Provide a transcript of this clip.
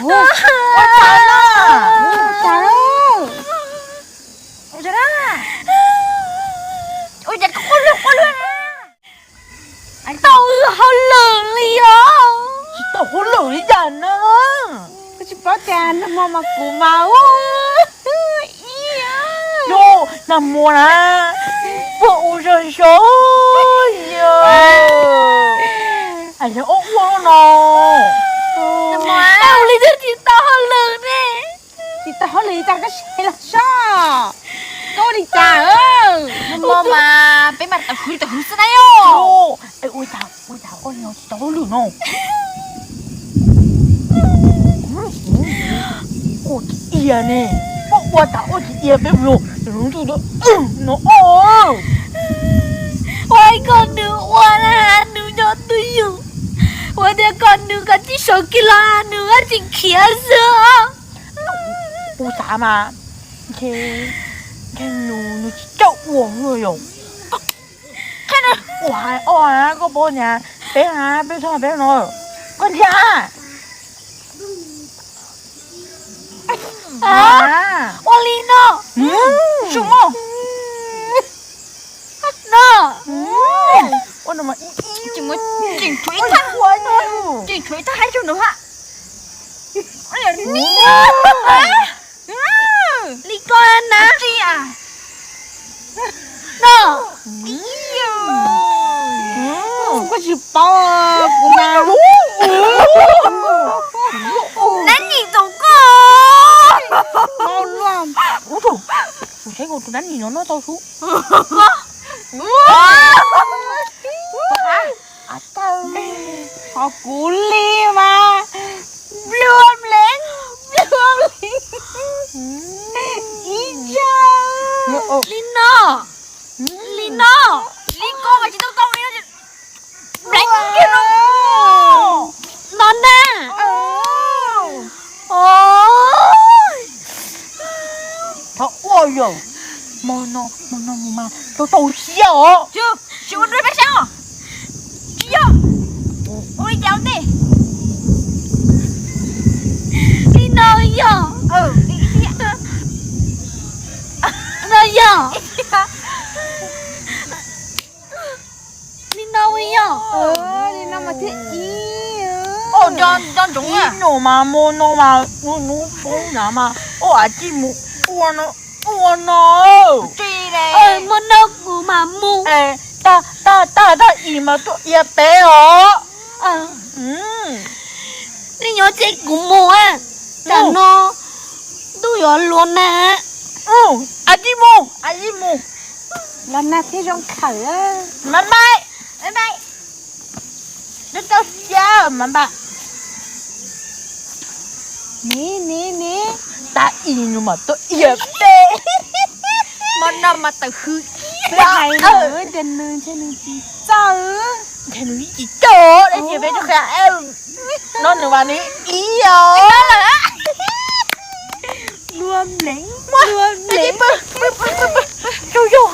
Ua cas na? Ua cas na? Ua cas quaj luag quaj luag na? Tau hauj lwm li os. Tsis tau hauj lwm li cas na? Koj tsis paub tias nag hmo mas kuv mas ua Yog nag hmo na, puag ua zog zog yog, yog ua ua no. Ua li twb tsis tau hauj lwm ne. Tsis tau hauj lwm li cas koj sim los soj. Koj ua li cas? Nag hmo mas peb mas tawm hwv tawm hwv xwb na yom. Ua cas ua cas koj tsis tau hauj lwm no? Ua tsis ia ne, koj ua tas ua tsis ia peb mus no. Ua koj nws ua na, nws nyob twj ywm, ua tias koj nws koj tib saum kis los nws tsis khiav xwb. Kuv xav mas nws tsis txawj ua yom. Ua hais ob na, koj paub tias peb na, peb txhob peb no, koj nthiab. Ua li no, tsum mog. No, tseem tshuav ib thaj, tseem tshuav ib thaj haib rau nraud hab. Li ko na. No, koj tsis paub kuv mas. Nab nim tau koj. Kuv saib kuv tus nab nim no noj tau sub. Ho kuv li mas nplua mleev, nplua mleev ib tsa. Li no, li no, li ko mas tsis tau tau li no. Mleev kiag no. No na. Thov ua yog hmo no, hmo no mus mas tau tau siab os. Tsis ua dua peb saib os. Tsis yog. Ua li cas ua ntej? Li no yog. No yog. Li no yog. Li no mas thiaj ib. Ib no mas hmo no mas hnub poob na mas ua a tij mus ua no, ua no. Hmo no kuv mam mus. Tag tag tag tag ib mas tuaj ia peb os. Nej nyob ces kuv mus a. Tam no ntuj yuav luag nag. A tij mus, a tij mus. Los nag thiaj zoo khawm. Bye bye. Bye bye. Neb tau siab mas npaj. Neb, neb, neb. Tag ib no mas tuaj ia peb. Hmo no mas tawm hwv ib hais tias nws ntshe nws tsis txawj. Ntshe nws tsis txawj, dab tsi peb tuaj qhia. No nws mas nws ib os. Nplua mleev, nplua mleev. Yog yog.